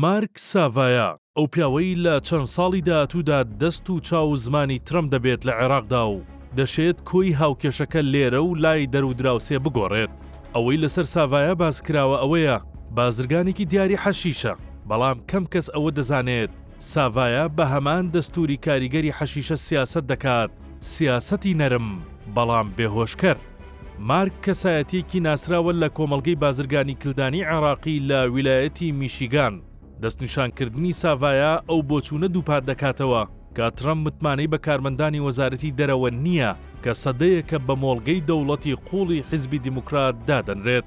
مارک ساڤایا، ئەو پیاوەی لە چەند ساڵی داهاتوودا دەست و چاو و زمانی ترەمپ دەبێت لە عێراقدا و دەشێت کۆی هاوکێشەکە لێرە و لای دەرودراوسێ بگۆڕێت. ئەوەی لەسەر ساڤایا باس کراوە ئەوەیە بازرگانێکی دیاری حەشیشە، بەڵام کەم کەس ئەوە دەزانێت ساڤایا بە هەمان دەستووری کاریگەری حەشیشە سیاسەت دەکات، سیاسەتی نەرم بەڵام بێهۆشکەر. مارک کەسایەتییەکی ناسراوە لە کۆمەڵگەی بازرگانی کلدانی عێراقی لە ویلایەتی میشیگان. دەستنیشانکردنی ساڤایا ئەو بۆچوونە دووپات دەکاتەوە کە ترەمپ متمانەی بە کارمەندانی وەزارەتی دەرەوە نییە کە سەدەیەکە بە مۆڵگەی دەوڵەتی قووڵی حیزبی دیموکرات دادەنرێت.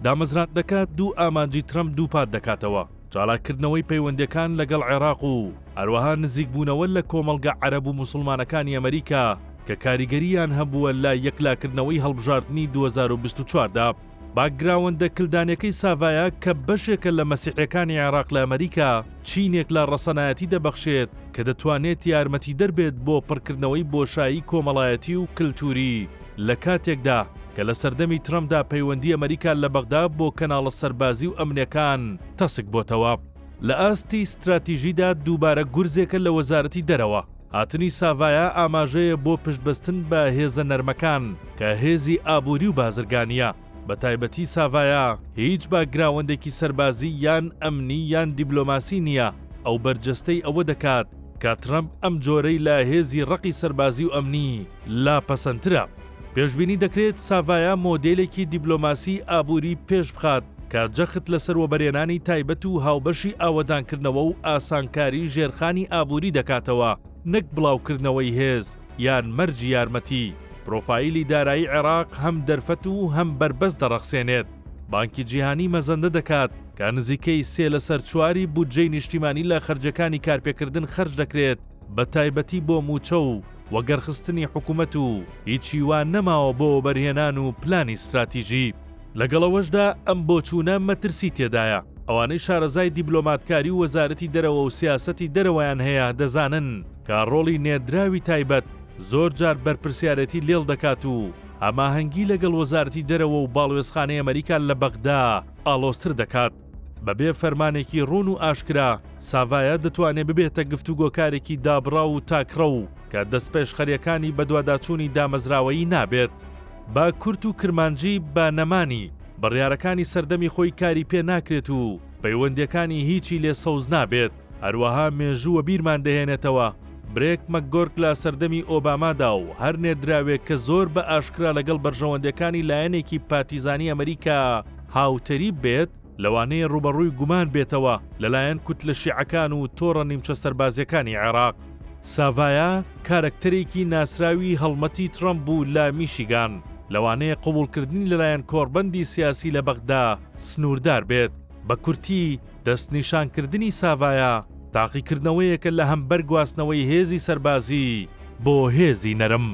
دامەزراندنەکە دوو ئامانجی ترەمپ دووپات دەکاتەوە، چالاککردنەوەی پەیوەندییەکان لەگەڵ عێراق و هەروەها نزیکبوونەوە لە کۆمەڵگە عەرەب و موسڵمانەکانی ئەمریکا کە کاریگەرییان هەبووە لە یەکلاکردنەوەی هەڵبژاردنی 2024 دا. باکگراوەندە کلدانیەکەی ساڤایا کە بەشێکە لە مەسیحیەکانی عێراق لە ئەمریکا، چینێک لە ڕەسەنایەتی دەبەخشێت کە دەتوانێت یارمەتیدەر بێت بۆ پڕکردنەوەی بۆشایی کۆمەڵایەتی و کلتوری لە کاتێکدا کە لە سەردەمی ترەمپدا پەیوەندی ئەمریکا لە بەغدا بۆ کەناڵە سەربازی و ئەمنیەکان تەسک بۆتەوە. لە ئاستی ستراتیژیدا دووبارە گورزێکە لە وەزارەتی دەرەوە. هاتنی ساڤایا ئاماژەیە بۆ پشتبەستن بە هێزە نەرمەکان کە هێزی ئابووری و بازرگانییە. بە تایبەتی ساڤایا هیچ باکگراوەندێکی سەربازی یان ئەمنی یان دیبلۆماسی نییە، ئەو بەرجەستەی ئەوە دەکات کە ترەمپ ئەم جۆرەی لە هێزی ڕەقی سەربازی و ئەمنی لا پەسەندترە. پێشبینی دەکرێت ساڤایا مۆدێلێکی دیبلۆماسی ئابووری پێشبخات کە جەخت لەسەر وەبەرهێنانی تایبەت و هاوبەشی ئاوەدانکردنەوە و ئاسانکاری ژێرخانی ئابووری دەکاتەوە نەک بڵاوکردنەوەی هێز یان مەرجی یارمەتی. پرۆفایلی دارایی عێراق هەم دەرفەت و هەم بەربەست دەڕەخسێنێت. بانکی جیهانی مەزەندە دەکات کە نزیکەی سێ لەسەر چواری بودجەی نیشتیمانی لە خەرجیەکانی کارپێکردن خەرج دەکرێت بەتایبەتی بۆ مووچە و وەگەڕخستنی حکومەت و هیچی وا نەماوە بۆ وەبەرهێنان و پلانی ستراتیژی. لەگەڵ ئەوەشدا ئەم بۆچوونە مەترسی تێدایە. ئەوانەی شارەزای دیبلۆماتکاری و وەزارەتی دەرەوە و سیاسەتی دەرەوەیان هەیە دەزانن کە ڕۆڵی نێردراوی تایبەت زۆر جار بەرپرسیارێتی لێڵ دەکات و هەماهەنگی لەگەڵ وەزارەتی دەرەوە و باڵوێزخانەی ئەمەریکا لە بەغدا ئاڵۆزتر دەکات. بەبێ فەرمانێکی ڕوون و ئاشکرا، ساڤایا دەتوانێ ببێتە گفتوگۆکارێکی دابڕاو و تاکڕەو کە دەستپێشخەرییەکانی بەدواداچوونی دامەزراوەیی نابێت. بە کورت و کرمانجی بە نەمانی بڕیارەکانی سەردەمی خۆی کاری پێ ناکرێت و پەیوەندییەکانی هیچی لێ سەوز نابێت. هەروەها مێژوو وەبیرمان دەهێنێتەوە برێک مەکگۆرک لە سەردەمی ئۆبامادا و هەر نێردراوێک کە زۆر بە ئاشکرا لەگەڵ بەرژەوەندییەکانی لایەنێکی پارتیزانی ئەمریکا هاوتەریب بێت، لەوانەیە ڕووبەڕووی گومان بێتەوە لەلایەن کوتلە شیعەکان و تۆڕە نیمچە سەربازییەکانی عێراق. ساڤایا کارەکتەرێکی ناسراوی هەڵمەتی ترەمپ بوو لە میشیگان، لەوانەیە قبوڵکردنی لەلایەن کۆڕبەندی سیاسی لە بەغدا سنووردار بێت. بە کورتی، دەستنیشانکردنی ساڤایا تاقیکردنەوەیەکە لە هەمبەر گواستنەوەی هێزی سەربازی بۆ هێزی نەرم.